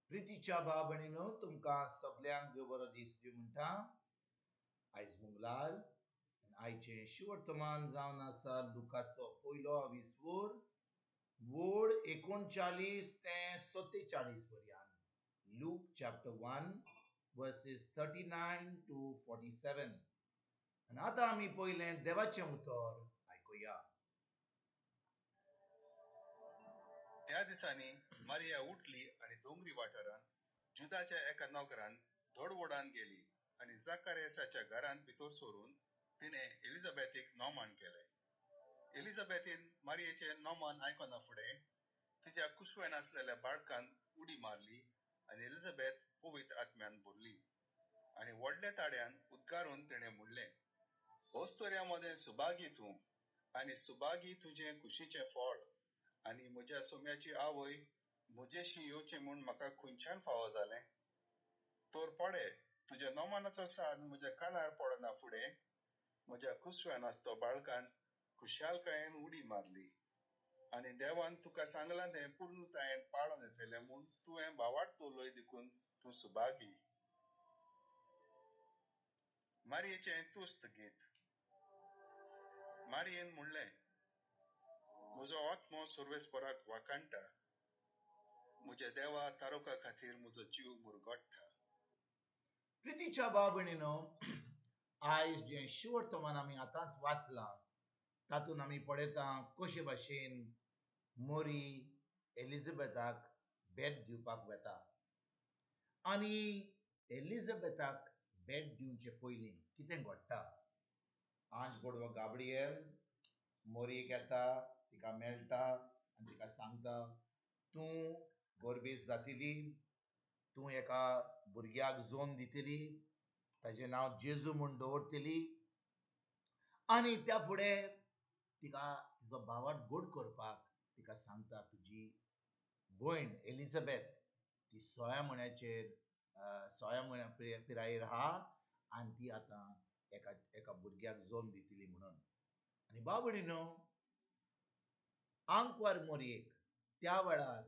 प्रितीच्या भाव भयणीनो, तुमकां सगल्यांक देव बरो दीस दिवं म्हणटा. आयज मंगळार आनी आयचें शिवर्तमान जावन आसा लुकाचो पयलो विस्वूर वोड 39 ते 47 पर्यंत. Luke chapter 1 verses 39 to 47. आनी आतां आमी पयलें देवाचें उतर आयकुया. त्या दिसांनी मारिया उठली आनी दोंगरी वाठारांत जुदाच्या एका नगरान धडवडान गेली आनी जाकारियासाच्या घरांत भितर सरून तिणें एलिझाबेथीक नोमान केलें. एलिझाबेथीन मारियेचें नोमान आयकना फुडें तिच्या कुसव्यान आसलेल्या बाळकान उडी मारली आनी एलिझाबेथ पवित्र आत्म्यान भरली आनी व्हडल्या ताड्यान उद्गारून तिणें म्हणलें, अस्तुऱ्यां मदें सुभागी तूं आनी सुभागी तुजें कुशीचें फळ, आनी म्हज्या सोम्याची आवय म्हजेशी येवचें म्हूण म्हाका खंयच्यान फावो जालें? तर पडे तुज्या नोमानाचो साद म्हज्या कानार पडना फुडें म्हज्या कुसव्यान आसतो बाळकान खुशालकायेन उडी मारली आनी देवान तुका सांगलां तें पूर्णतायेन पाळोन येतलें म्हूण तुवें भावार्थ उलय देखून तूं सुभागी. मारयेचें तुस्त गीत. मारयेन म्हणलें, म्हजो आत्मो सर्वेस्पराक वाखाणटा, म्हज्या देवा तारोका खातीर म्हजो जीव मुरगट्टा. प्रितीच्या भाव भयणीनो, आयज जें शिवर्तमान आमी आतांच वाचलां तातूंत आमी पळयता कशे भाशेन मोरी एलिझाबेथाक भेट दिवपाक वता आनी एलिझाबेथाक भेट दिवचे पयलीं कितें घडटा. आंज बोडवो गाब्रिएल मोरयेक येता, तिका मेळटा आनी तिका सांगता, तूं गोरबेज जातली, तूं एका भुरग्याक जल्म दितली, ताजें नांव जेजू म्हूण दवरतली. आनी त्या फुडें तिका तिजो भावार्थ गोड करपाक तिका सांगता, तुजी भयण एलिझाबेथ ती 16 म्हयन्याचेर 16 म्हयन्या पिरायेर आहा आनी ती आतां एका एका भुरग्याक जल्म दितली म्हणून. आनी भाव भयणीनो, आंकवार मोरयेक त्या वेळार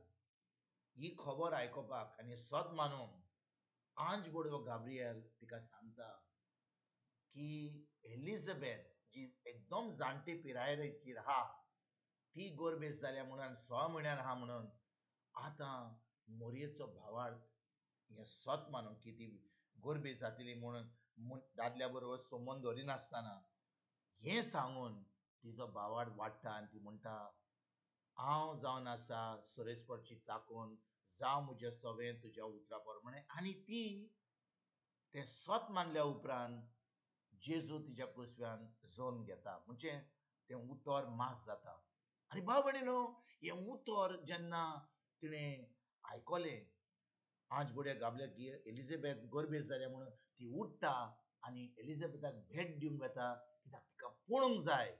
ही खबर आयकुपाक आनी सत मानूंक आंज बोडवो गाब्रिएल तिका सांगता की एलिझाबेथ जी एकदम जाणटे पिरायेचेर आहा ती गोरबेज जाल्या म्हणून 6 म्हयन्यान आहा म्हणून आतां मोरयेचो भावार्थ हें सत मानूंक की ती गोरबेज जातली म्हणून दादल्या बरोबर संबंद दवरिनासतना हें सांगून तिजो भावार्थ वाडटा आनी ती म्हणटा, हांव जावन आसा सरेस्परची चाकून, जावं म्हज्या सवें तुज्या उतरा प्रमाणें. आनी ती तें सत मानल्या उपरांत जेजू तिज्या कुसव्यान जल्म घेता, म्हणजे तें उतर मास जाता. आनी भाव भयणीनो, हें उतर जेन्ना तिणें आयकलें आंज बोड्या गाबल्या की एलिझाबेथ गोरबेज जाल्या म्हणून, ती उठ्ठा आनी एलिझाबेथाक भेट दिवंक वता, कित्याक तिका पळोवंक जाय,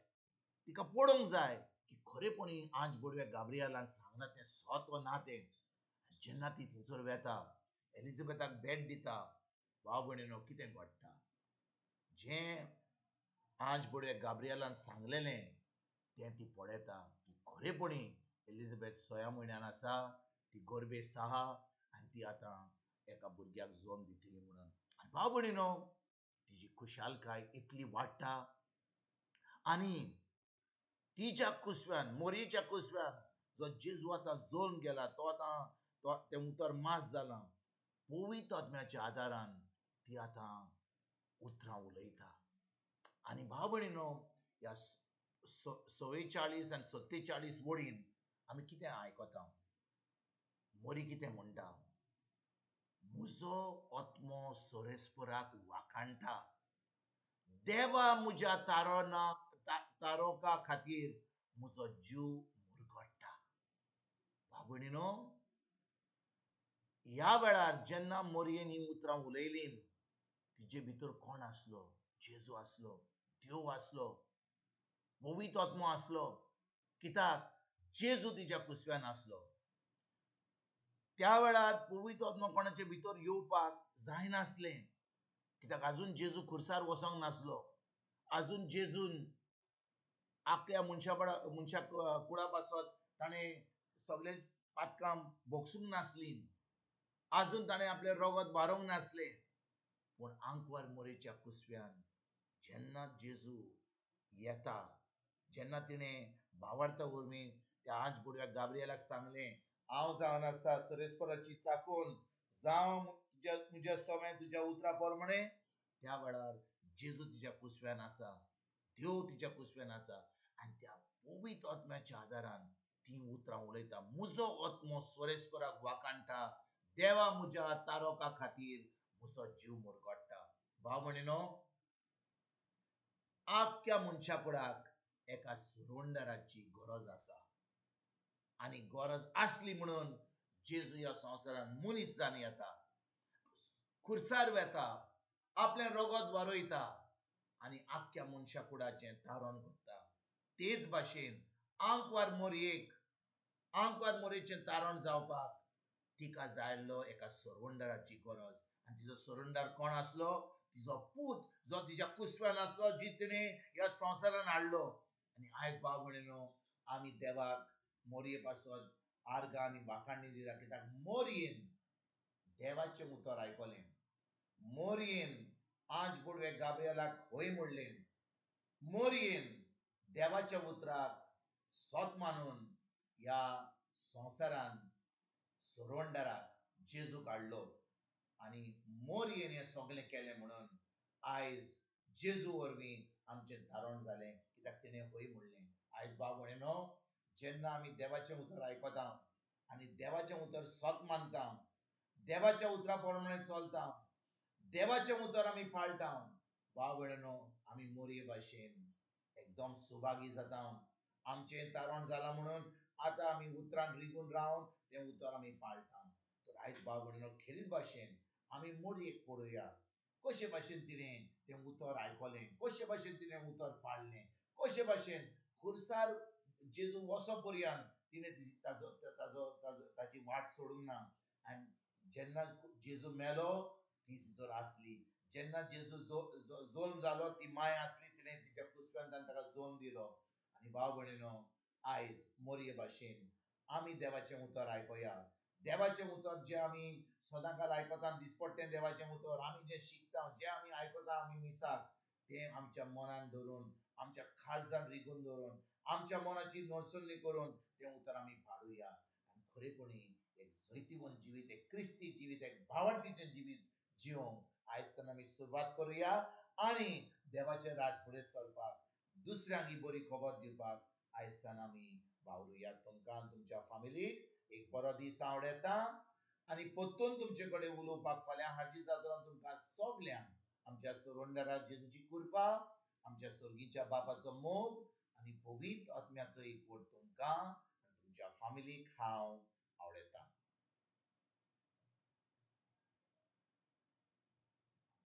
तिका पळोवंक जाय की खरेपणी आंज बोडव्या गाब्रिएलान सांगलां तें सत वा ना तें. जेन्ना ती थंयसर वेता, एलिझाबेथाक भेट दिता, भाव भयणीनो कितें घडटा, जें आंज बोडव्या गाब्रिएलान सांगलेलें तें ती पळयता की खरेपणी एलिझाबेथ 6 म्हयन्यान आसा, ती गोरबेज आहा आनी ती आतां एका भुरग्याक जल्म दितली म्हणून. आनी भाव भयणीनो, तिजी खुशालकाय इतली वाडटा आनी तिच्या कुसव्यान, मोरयेच्या कुसव्यान जो जेजू आतां जल्म गेला, तो आतां तो तें उतर मास जालां, पवित्र आत्म्याच्या आदारान ती आतां उतरां उलयता. आनी भाव भयणीनो, ह्या 44 आनी 47 वडीन आमी कितें आयकता, मोरी कितें म्हणटा, म्हजो आत्मो सरेस्पराक वाखाणटा, देवा म्हज्या तारोना तारोका खातीर म्हजो जीव मुरगट्टा. भाव भयणीनो, ह्या वेळार जेन्ना मोरयेन हीं उतरां उलयलीं, तिजे भितर कोण आसलो? जेजू आसलो, देव आसलो, पवित्र आत्मो आसलो. कित्याक जेजू तिज्या कुसव्यान आसलो. त्या वेळार पवित्र आत्मो कोणाचे भितर येवपाक जायनासलें, कित्याक आजून जेजू खुर्सार वचोंक नासलो, आजून जेजून आकल्या मनशा मनशा कुडा पासत ताणें सगळें पातकां भोगसूंक नासलीं. आजून ताणें आपलें रगत वारोवंक नासलें. पूण आंकवार मोरेच्या कुसव्यान जेन्ना जेजू येता, जेन्ना तिणें भावार्था वरवीं त्या आंज बुडव्या गाब्रिएलाक सांगलें, हांव जावन आसा सरेस्पराची चाकून, जावं तुज्या समय तुज्या उतरा प्रमाणे, त्या वेळार जेजू तिच्या कुसव्यान आसा, देव तिच्या कुसव्यान आसा आनी त्या पवित्र आत्म्याच्या आदारान ती उतरां उलयता. म्हजो आत्मो स्वरेस्पराक वाखाणटा, देवा म्हज्या तारोका खातीर म्हजो जीव मुरगट्टा. भाव भयणीनो, आख्ख्या मनशा कुडाक एका सुरवंडराची गरज आसा आनी गरज आसली म्हणून जेजू ह्या संवसारान मनीस जावन येता, खुर्सार वेता, आपलें रगत वारयता आनी आख्ख्या मनशा कुडाचें तारण करता. तेच भाशेन आंकवार मोरयेक, आंकवार मोरयेचें तारण जावपाक तिका जाय आसलो एका सरवंडराची गरज. आनी तिजो सरवंडर कोण आसलो? तिजो पूत, जो तिच्या कुसव्यान आसलो, जी तिणें ह्या संवसारान हाडलो. आनी आयज भाव भयणीनो, आमी देवाक मोरये पासत आर्गां आनी वाखाणी दिता, कित्याक मोरयेन देवाचें उतर आयकलें, मोरयेन आंज बुडवे गाब्रिएलाक हय म्हणलें, मोरयेन देवाच्या उतराक सत मानून ह्या संवसारान सरवंडराक जेजूक हाडलो आनी मोरयेन हें सगळें केलें म्हणून आयज जेजू वरवीं आमचें धारण जालें, कित्याक तिणें हय म्हणलें. आयज भाव भयणीनो, जेन्ना आमी देवाचें उतर आयकता आनी देवाचें उतर सत मानता, देवाच्या उतरा प्रमाणे चलता, देवाचें उतर आमी पाळटा, भाव भयणीनो, आमी मोरये भाशेन एकदम सुभागी जाता. आमचें तारण जालां म्हणून आतां आमी उतरान रिगून रावन तें उतर आमी पाळटा. तर आयज भाव भयणीनो, खेरीत भाशेन आमी मोरयेक पळोवया, कशे भाशेन तिणें तें उतर आयकलें, कशे भाशेन तिणें उतर पाळ्ळें, कशे भाशेन खुर्सार जेजू वचो पर्यंत तिणें ताजो ताजो ताजो ताची वाट सोडूंक ना. आनी जेन्ना जेजू मेलो ती भितर आसली, जेन्ना जेजू जल्म जालो ती माय आसली, तिणें तिच्या कुसव्यान ताका जल्म दिलो. आनी भाव भयणीनो, आयज मोरये भाशेन आमी देवाचें उतर आयकुया. देवाचें उतर जें आमी सदांकाल आयकता, दिसपट्टें देवाचें उतर आमी जें शिकता, जें आमी आयकता आमी मिसाक, तें आमच्या मनान धरून, आमच्या काळजान रिगून धरून, आमच्या मनाची नरसुनी करून तें उतर आमी पाळुया आनी खरेपणी एक जैतिवंत जिवीत, एक क्रिस्ती जिवीत, एक भावार्थीचें जिवीत जिवंक आयज तेन्ना आमी सुरवात करुया आनी देवाचें राज फुडें सरपाक, दुसऱ्यांक ही बरी खबर दिवपाक आयज तेन्ना आमी वावरुया. तुमकां तुमच्या फामिलीक एक बरो दीस आवडटा आनी परतून तुमचे कडेन उलोवपाक फाल्यां हाजीर जातलो. तुमकां सगल्यांक आमच्या सरवंडरा जेजूची कृपा, आमच्या सर्गीच्या बापाचो मोग आनी पवित्र आत्म्याचो एकवट तुमकां आनी तुमच्या फामिलीक हांव आवडटा.